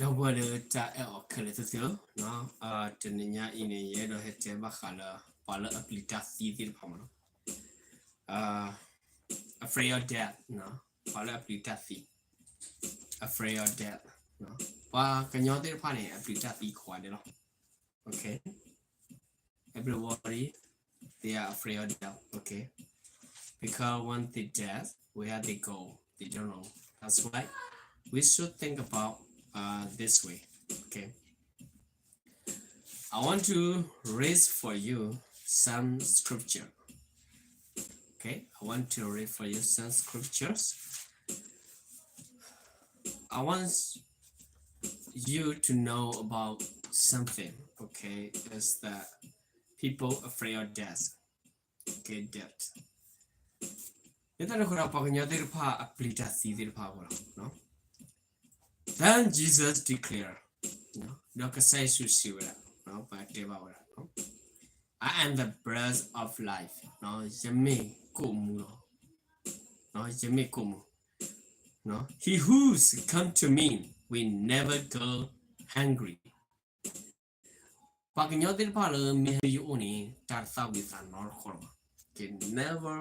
ဒီပုၢ်ဝဲၢ်လၢတၢ်အဲၣ်အီၤခဲလၢာ်သ့ၣ်ဧၢ, တနံၤညါအံၤန့ၣ် ယအဲၣ်ဒိးဟဲတဲဘၣ်ဃးလၢ ပှၤလၢအပျံၤတၢ်သံသ့ၣ်တဖၣ်မးနီၤ, afraid of death, ပှၤလၢအပျံၤတၢ်သံ, afraid of death, ပှၤကညီသ့ၣ်တဖၣ်န့ၣ် အပျံၤတၢ်သံကိးဂၤဒဲးလီၤ. Okay, everyone, they are afraid of death. Okay, because when they dead, where they go, they don't know. That's why we should think about, uh, this way. Okay, I want to read for you some scripture. Okay, I want to read for you some scriptures. I want you to know about something, okay? It's the people afraid of death. Okay, death. လၢတၢ်န့ၣ်အဃိဒီး ပှၤကညီသ့ၣ်တဖၣ်အပျံၤတၢ်သံသ့ၣ်တဖၣ်အဂီၢ်လီၤ. Then Jesus declared, ဒီးကစၢ်ယ့ၣ်ၡူးစံးဝဲဒၣ်, ပတဲဘၣ်ဝဲဒၣ်, I am the bread of life, ယမ့ၢ်ကိၣ်မူလီၤ. ယမ့ၢ်ကိၣ်မူ. He who's come to me will never go hungry. ပှၤကညီသ့ၣ်တဖၣ်လၢမ့ၢ်ဟဲလၢယအိၣ်န့ၣ် တၢ်တသၣ်ဝံၤအသးနီတခီလီၤဘၣ်. Okay, never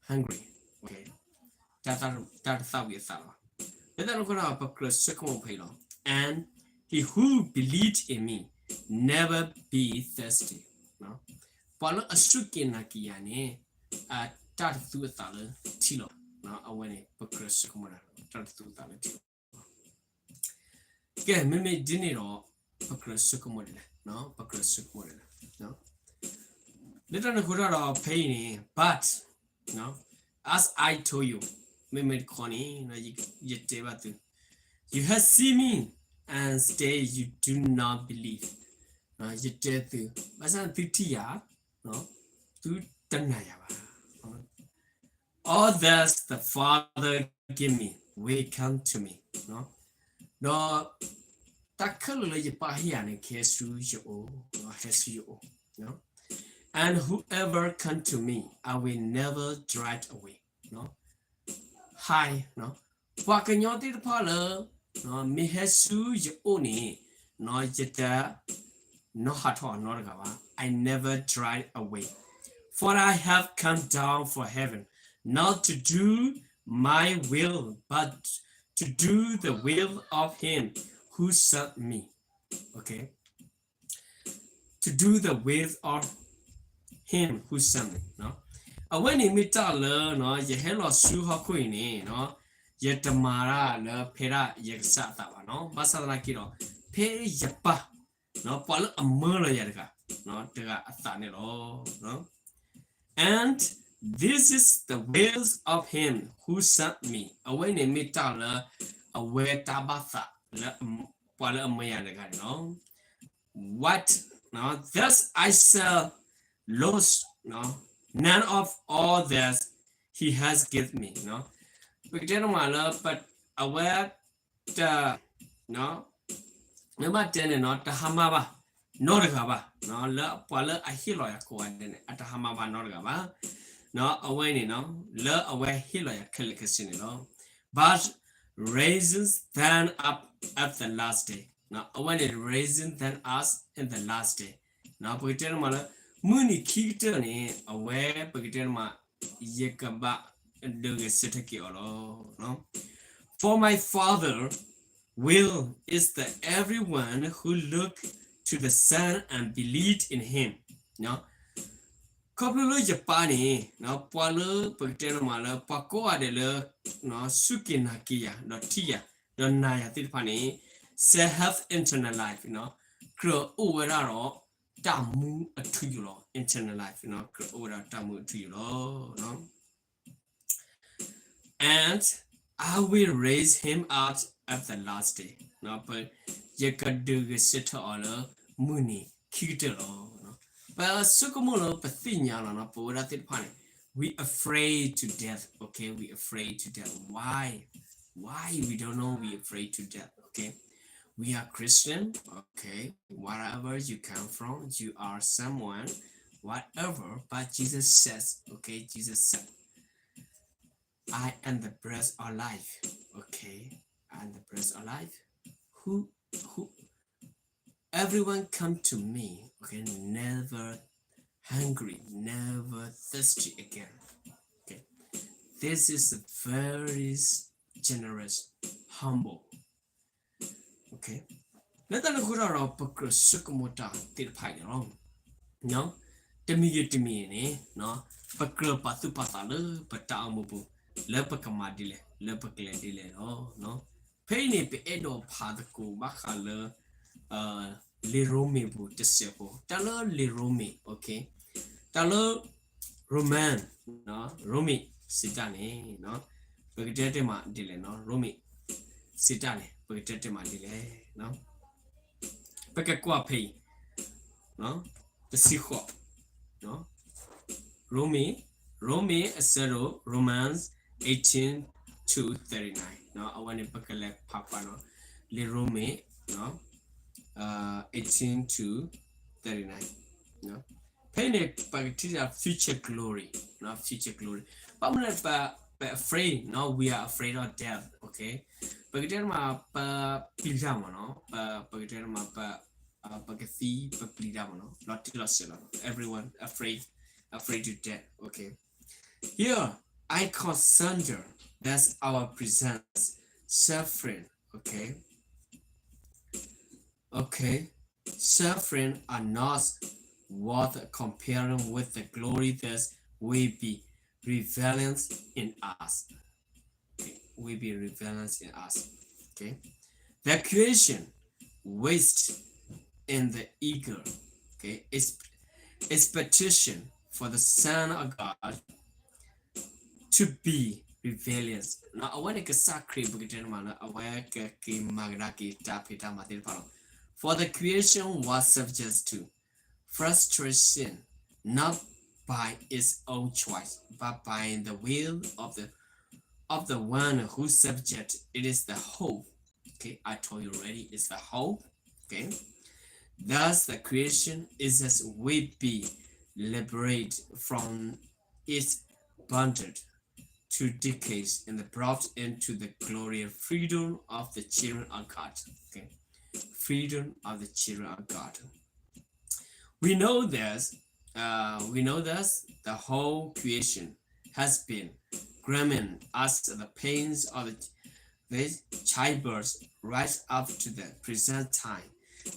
hungry. တၢ်တသၣ်ဝံၤအသးလီၤ. လၢတၢ်န့ၣ်အဃိဒီး ပကြၢးဆိကမိၣ်ဖဲအံၤလီၤ. And he who believes in me never be thirsty. ပှၤလၢအစူၢ်က့ၤနာ်က့ၤယၤန့ၣ် အတၢ်တသူအသးလၢထံလီၤ. အဝဲန့ၣ် ပကြၢးဆိကမိၣ်ဒၣ် တၢ်တသူအသးလၢထံလီၤ. ကဲ မ့မ့ၢ်ဒ်န့ၣ်ဒီး ပကြၢးဆိကမိၣ်ဒ်လဲၣ်, ပကြၢးဆိကမိၣ်ဒ်လဲၣ်. လၢတၢ်န့ၣ်အဃိဒီး ဖဲအံၤန့ၣ် but, as I told you, မ့မ့ၢ်တခီန့ၣ် ယတဲဘၣ်သု, you have seen me, and still you do not believe. ယတဲသု, ဘၣ်ဆၣ်သုထံၣ်ယၤ, သုတနာ်ယၤဘၣ်. All that the Father give me will come to me. ဒီးတၢ်ခဲလၢာ်လၢယပၢ်ဟ့ၣ်ယၤန့ၣ် ကဟဲဆူယအိၣ်, ဟဲဆူယအိၣ်. And whoever come to me, I will never drive away. Hi, ပှၤကညီသ့ၣ်တဖၣ်လၢ မ့ၢ်ဟဲဆူယအိၣ်န့ၣ် ယတနီၣ်ဟးထီၣ်အီၤနီတဂၤဘၣ်. I never drive away. For I have come down from heaven, not to do my will, but to do the will of him who sent me. Okay. To do the will of him who sent me. အဝဲန့ၣ်မ့ၢ်တၢ်လၢ ယဟဲလီၤဆူဟီၣ်ခိၣ်အံၤန့ၣ် ယတမၤတၢ်လၢဖဲဒၣ်ယကစၢ်အသးဘၣ်နီၤ. ဘၣ်ဆၣ်သနာ်က့ဒီး ဖဲယပၢ် ပှၤလၢအမၢလီၤယၤတဂၤ တဂၤအသးန့ၣ်လီၤ. And this is the will of him who sent me. အဝဲန့ၣ်မ့ၢ်တၢ်လၢ အဝဲတၢ်ဘၣ်သးလၢ ပှၤလၢအမၢယၤတဂၤန့ၣ်လီၤ. What, that I shall lose none of all that he has given me. ပကတဲတမးလၢ အဝဲ တ မ့ၢ်ဘၣ်တဲန့ၣ်နီၤ တဟါမၢ်ဘၣ် နီတဂၤဘၣ်, လၢပှၤလၢအဟ့ၣ်လီၤယၤကိးဂၤဒဲးန့ၣ် အတဟါမၢ်ဘၣ်နီတဂၤဘၣ်. အဝဲန့ၣ်နီၤ လၢအဝဲဟ့ၣ်လီၤယၤခဲလၢာ်ခဲဆ့န့ၣ်လီၤ. But raising them up at the last day. အဝဲန့ၣ် raising them up in the last day. ပကတဲတမးလၢ မုၢ်နံၤခံကတၢၢ်န့ၣ် အဝဲပကတဲတမး ယကဘၣ်ဒုးဂဲၤဆၢထၢၣ်က့ၤအီၤလီၤ. For my Father will is that everyone who look to the Son and believe in him. ခီဖျိလၢယပၢ်န့ၣ် ပှၤလၢပကတဲတမးလၢ ပှၤကိးဂၤဒဲးလၢ စူၢ်က့ၤနာ်က့ၤယၤ ဒီးထံၣ်ယၤ ဒီးနာ်ယၤသ့ၣ်တဖၣ်န့ၣ် shall have eternal life. ကြၢးအိၣ်ဝဲဒၣ်ဒီး တၢ်မူအထူအယိာ်လီၤ. Eternal life ကြၢးအိၣ်ဝဲဒၣ်တၢ်မူအထူအယိာ်လီၤ. And I will raise him up at the last day. ယကဒုးဂဲၤဆၢထၢၣ်အီၤလၢမုၢ်နံၤခံကတၢၢ်လီၤ. ပဆိကမိၣ်လၢပသ့ၣ်ညါလီၤနီၤ ပဝဲဒၣ်သ့ၣ်တဖၣ်န့ၣ် we afraid to death, okay? We afraid to death. Why? Why we don't know we afraid to death, okay? We are Christian, okay? Wherever you come from, you are someone, whatever, but Jesus says, okay, Jesus said, I am the bread of life, okay? I am the bread of life. Who who everyone come to me, okay, never hungry, never thirsty again. Okay, this is a very generous, humble. Okay, လၢတၢ်န့ၣ်အဃိဒီး ပကြၢးဆိကမိၣ်တၢ်သ့ၣ်တဖၣ်န့ၣ်လီၤ. တမံၤဂ့ၤတမံၤဂ့ၤန့ၣ် ပကြၢးပာ်သူၣ်ပာ်သးလၢပတၢ်အိၣ်မူပူၤ လၢပကမၤဒ်လဲၣ် လၢပကလဲၤဒ်လဲၣ်လီၤ. ဖဲအံၤန့ၣ် ပအဲၣ်ဒိးဖးသကိးဘၣ်ဃးလၢ လံာ်ရိမ့ၤပူၤတစဲးဖိ တၢ်လၢလံာ်ရိမ့ၤ okay, တၢ်လၢ Roman, ရိမ့ၤ စံးတၢ်န့ၣ် ပကတဲတ့ၢ်မးဒ်လဲၣ်, ရိမ့ၤ စံးတၢ်န့ၣ် ပကတဲတ့ၢ်မးဒ်လဲၣ်. ပကကွၢ်ဖဲအံၤ တဆံဃိး, ရိမ့ၤ, ရိမ့ၤအဆၢဒိၣ် Romans eighteen to thirty-nine, အဝဲန့ၣ် ပကလဲၤဖးကွၢ်နီၤ လံာ်ရိမ့ၤ eighteen to thirty-nine. ဖဲအံၤန့ၣ် ပကထံၣ် future glory, future glory. ဘၣ်မနုၤလဲၣ် ပ ပ afraid, we are afraid of death, okay. ပကတဲတမး ပပျံၤတၢ်မးနီၤ, ပ ပကတဲတမး ပ ပကသံ ပပျံၤတၢ်မးနီၤ, လီၤတံၢ်လီၤဆဲးလီၤ, everyone afraid, afraid to death, okay. Here, I consider that our present suffering, okay, okay, suffering are not worth comparing with the glory that will be revealed in us. Okay, will be revealed in us. Okay, the creation waits in the eager, okay, ex- expectation for the Son of God to be revealed. အဝဲန့ၣ် ကစၢ်ခရံာ် ပကတဲတမးလၢ အဝဲကက့ၤမၤကဒါက့ၤတၢ်ဖံးတၢ်မၤသ့ၣ်တဖၣ်လီၤ. For the creation was subject to frustration, not by its own choice, but by the will of the, of the one who subject. It is the hope. Okay, I told you already, it's the hope. Okay, thus the creation is as will be liberated from its bondage to decay and brought into the glory and freedom of the children of God. Okay, freedom of the children of God. We know this, uh, we know this, the whole creation has been grooming us the pains of the, the childbirth right up to the present time.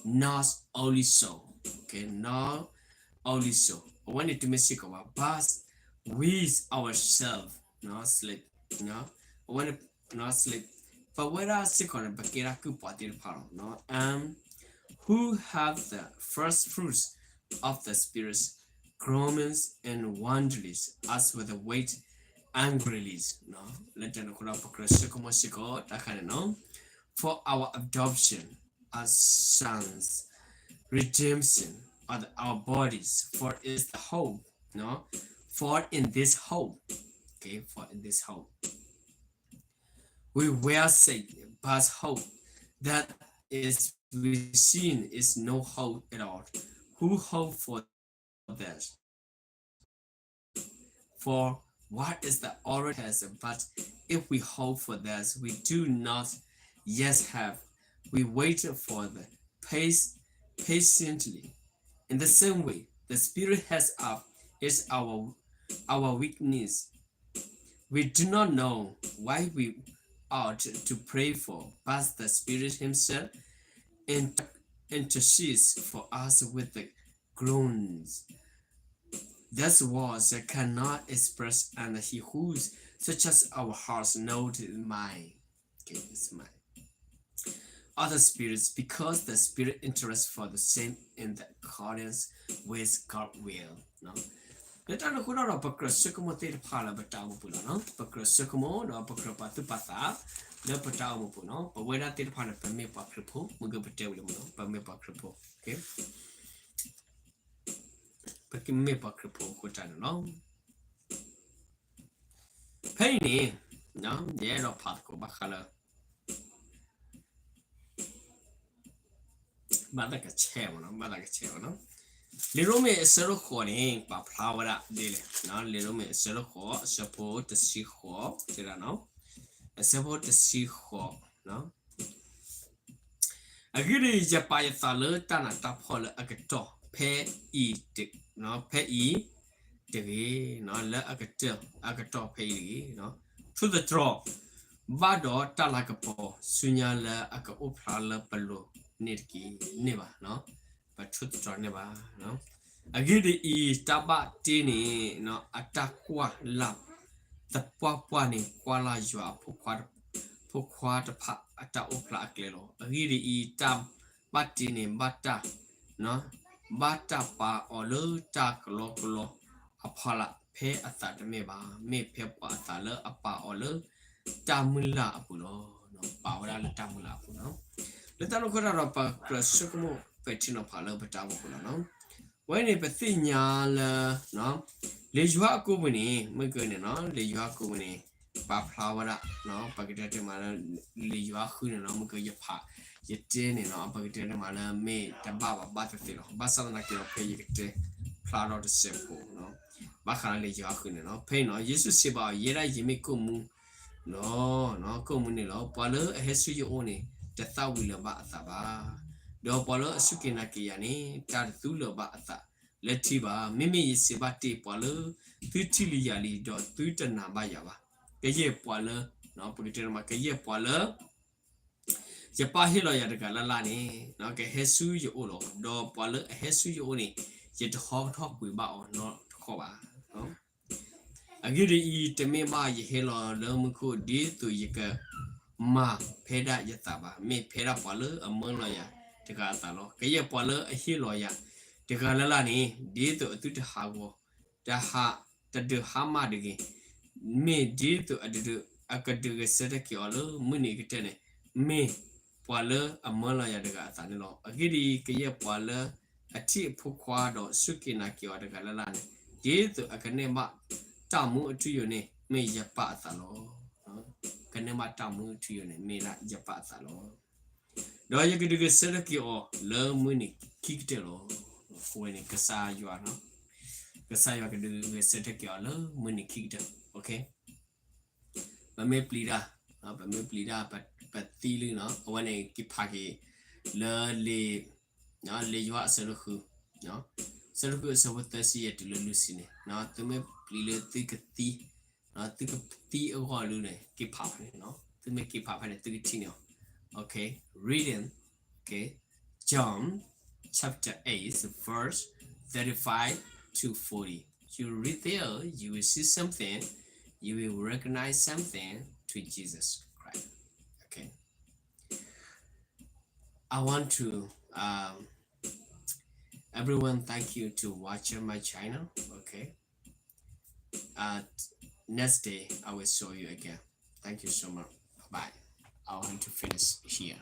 Not only so, okay, not only so, အဝဲန့ၣ်တမ့ၢ်စ့ၢ်ကီးဘၣ်, but we ourselves, not sleep, အဝဲန့ၣ် not sleep, ပဝဲဒၣ်စ့ၢ်ကီးန့ၣ် ပကဲဒၣ်ကုၢ်ပှၤသ့ၣ်တဖၣ်လီၤ, and who have the first fruits of the Spirit groans and wonders as we wait anxiously. လၢတၢ်န့ၣ်အဃိဒီး ပကြၢးဆိကမိၣ်စ့ၢ်ကီးတၢ်ခါန့ၣ်လီၤ, for our adoption as sons, redemption of our bodies, for is the hope, for in this hope, okay, for in this hope we were saved, but hope that is within is no hope at all. Who hope for this? For what is the already has, but if we hope for this we do not yet have, we wait for the pace patiently. In the same way, the Spirit has up is our our weakness. We do not know why we ought to pray for, but the Spirit Himself inter- intercedes for us with the groans that words cannot express, and He who searches our hearts knows my, okay, is my other spirits, because the Spirit interests for the same in the accordance with God will. လၢတၢ်န့ၣ်အဃိဒီး ပကြၢးဆိကမိၣ်သ့ၣ်တဖၣ်လၢပတၢ်အိၣ်မူပူၤလီၤနီၤ, ပကြၢးဆိကမိၣ်ဒီးပကြၢးပာ်သူၣ်ပာ်သး လၢပတၢ်အိၣ်မူပူၤနီၤ, ပဝဲဒၣ်သ့ၣ်တဖၣ်န့ၣ် ပမ့ၢ်ပှၤခရံာ်ဖိ, မ့ၢ်ဂ့ၤပတဲဝံၤလံမ့ၢ်နီၤ, ပမ့ၢ်ပှၤခရံာ်ဖိ, ပကမ့ၢ်ပှၤခရံာ်ဖိအဃိတၢ်န့ၣ်လီၤ. ဖဲအံၤန့ၣ် ယအဲၣ်ဒိးဖးသကိးဘၣ်ဃးလၢ ဘၣ်သးကဆဲးမ့ၢ်နီၤ, ဘၣ်သးကဆဲးမ့ၢ်နီၤ, လံာ်ရိမ့ၤအဆၢဒိၣ်ဃိးန့ၣ် ပာ်ဖျါဝဲဒၣ်ဒ်လဲၣ်, လံာ်ရိမ့ၤအဆၢဒိၣ်ဃိး အဆၢဖိတဆံဃိး တဲဒၣ်နီၤ, အဆၢဖိတဆံဃိး and အဂ့ၢ်ဒ်အံၤ, ယပာ်ယသးလၢတၢ်နးတၢ်ဖှီၣ်လၢအကတီၢ်ဖဲအံၤတဂ့ၤ, ဖဲအံၤတဂ့ၤ, လၢအကတီၢ်ဖဲအံၤတဂ့ၤ, ထိၣ်သတြီၤဘၣ်ဒီးတၢ်လၤကပီၤဆူညါလၢအကအိၣ်ဖျါလၢပလိၤန့ၣ်တက့ၢ်, န့ၢ်ဘၣ်, ပထိၣ်သတြီၤန့ၢ်ဘၣ်. အဂ့ၢ်ဒ်အံၤ, တၢ်ဘၣ်တ့န့ၣ် အတၢ်ကွၢ်လၢ်သပှၢ်ပှၢ်န့ၣ် ကွၢ်လၢ်ယွၤအဖိခွါတဖၣ်အတၢ်အိၣ်ဖျါအကျဲလီၤ. အဂ့ၢ်ဒ်အံၤ, တၢ်ဘၣ်တ့န့ၣ် ဘၣ်တၢ် ဘၣ်တၢ်ပာ်အီၤလၢတၢ်ကလီကလီအဖီလာ်, ဖဲအသးတမ့ၢ်ဘၣ်, မ့ၢ်ဖဲပှၤအသးလၢအပာ်အီၤလၢတၢ်မုၢ်လၢ်အပူၤလီၤ. ပာ်ဝဲဒၣ်လၢတၢ်မုၢ်လၢ်အပူၤလီၤ. လၢတၢ်န့ၣ်အဃိတၢ်ဒီး ပကြၢးဆိကမိၣ်ပဲာ်ထံနီၤဖးလၢပတၢ်အိၣ်မူပူၤလီၤ. ဝဲန့ၣ်ပသ့ၣ်ညါလၢ လံာ်ယိၤဟၣ်အကိာ်ပူၤန့ၣ် မ့ၢ်ကန့ၣ်နီၤ, လံာ်ယိၤဟၣ်အကိာ်ပူၤန့ၣ် ပာ်ဖျါဝဲဒၣ်, ပကတဲတ့ၢ်မးလၢ လံာ်ယိၤဟၣ်ဃုန့ၣ်နီၤ, မ့ၢ်ကယဖး ယတဲန့ၣ်နီၤ, ပကတဲတ့ၢ်မးလၢမ့ၢ်တဘၣ်ဘၣ်ဘၣ်သ့ၣ်သ့ၣ်လီၤ. ဘၣ်ဆၣ်သနာ်က့ဒီး ဖဲယကတဲဖျါထီၣ်တစဲးဖိ ဘၣ်ဃးလၢလံာ်ယိၤဟၣ်ဃုန့ၣ်နီၤ, ဖဲအံၤနီၤ ယ့ၣ်ၡူးစံးဘၣ်အီၤ, ယဲဒၣ်ယမ့ၢ်ကိာ်မူလီၤ, ကိာ်မူန့ၣ်လီၤ. ပှၤလၢအဟဲဆူယအိၣ်န့ၣ် တသၣ်ဝံၤလၢၤဘၣ်အသးဘၣ်, ဒီးပှၤလၢအစူၢ်က့ၤနာ်က့ၤယၤန့ၣ် တၢ်တသူလၢၤဘၣ်အသးလၢထံဘၣ်. မ့မ့ၢ်ယစံးဘၣ်တ့ၢ်ပှၤလၢ သုထံၣ်လံယၤလံ, ဒီးသုတနာ်ဘၣ်ယၤဘၣ်. ကယဲၢ်ပှၤလၢ, ပကတဲတ့ၢ်မး, ကယဲၢ်ပှၤလၢ ယပၢ်ဟ့ၣ်လီၤယၤတဂၤလၢ်လၢ်န့ၣ် ကဟဲဆူယအိၣ်လီၤ. ဒီးပှၤလၢအဟဲဆူယအိၣ်န့ၣ် ယတဟီထီၣ်ကွံာ်ဘၣ်အီၤနီတခီၣ်ဘၣ်. အဂ့ၢ်ဒ်အံၤ, တမ့ၢ်ဘၣ်ယဟဲလီၤလၢမူခိၣ် ဒ်သိးယကမၤဖဲဒၣ်ယသးဘၣ်, မ့ၢ်ဖဲဒၣ်ပှၤလၢအမၢလီၤယၤတဂၤအသးလီၤ. ကယဲၢ်ပှၤလၢအဟ့ၣ်လီၤယၤတဂၤလၢ်လၢ်န့ၣ် ဒ်သိးအသုတဟးဂီၤ, တဟး, တဒုးဟါမၢ်တဂ့ၤ, မ့ၢ်ဒ်သိးအဒုး, အကဒုးဂဲၤဆၢထၢၣ်က့ၤအီၤလၢမုၢ်နံၤအကတၢၢ်န့ၣ်, မ့ၢ်ပှၤလၢအမၢလီၤယၤတဂၤအသးန့ၣ်လီၤ. အဂ့ၢ်ဒ်အံၤ, ကယဲၢ်ပှၤလၢအထံၣ်အဖိခွါဒီးစူၢ်က့ၤနာ်က့ၤအီၤတဂၤလၢ်လၢ်န့ၣ်, ဒ်သိးအကန့ၢ်ဘၣ်တၢ်မူအထူအယိာ်န့ၣ် မ့ၢ်ယပၢ်အသးလီၤ. ကန့ၢ်ဘၣ်တၢ်မူအထူအယိာ်န့ၣ် မ့ၢ်ဒၣ်ယပၢ်အသးလီၤ. ဒီးယကဒုးဂဲၤဆၢထၢၣ်က့ၤအီၤလၢမုၢ်နံၤခံကတၢၢ်လီၤ. အဝဲန့ၣ်ကစၢ်ယွၤ, ကစၢ်ယွၤကဒုးဂဲၤဆၢထၢၣ်က့ၤအီၤလၢမုၢ်နံၤခံကတၢၢ်. ပမ့ၢ်ပျံၤတၢ်, ပမ့ၢ်ပျံၤတၢ်, ပသံလံနီၤ, အဝဲန့ၣ်က့ၤဖးက့ၤ လၢလံာ်, လံာ်ယိၤဟၣ်အဆၢဒိၣ်ဃု, အဆၢဒိၣ်ဃုအဆၢဖိသၢဆံယဲၢ်တုၤလၢလွံၢ်ဆံန့ၣ်, သုမ့ၢ်ပျံၤလၢသုကသံ, သုကသံအဂီၢ်လၢန့ၣ် က့ၤဖးဖဲန့ၣ်, သုမ့ၢ်က့ၤဖးဖဲန့ၣ် သုကထံၣ်န့ၢ်အီၤ. Okay, reading, okay, John chapter eight, verse thirty-five to forty. You read there, you will see something, you will recognize something to Jesus Christ. Okay. I want to, um, everyone, thank you to watch my channel. Okay. Uh, next day, I will show you again. Thank you so much. Bye. I want to finish here.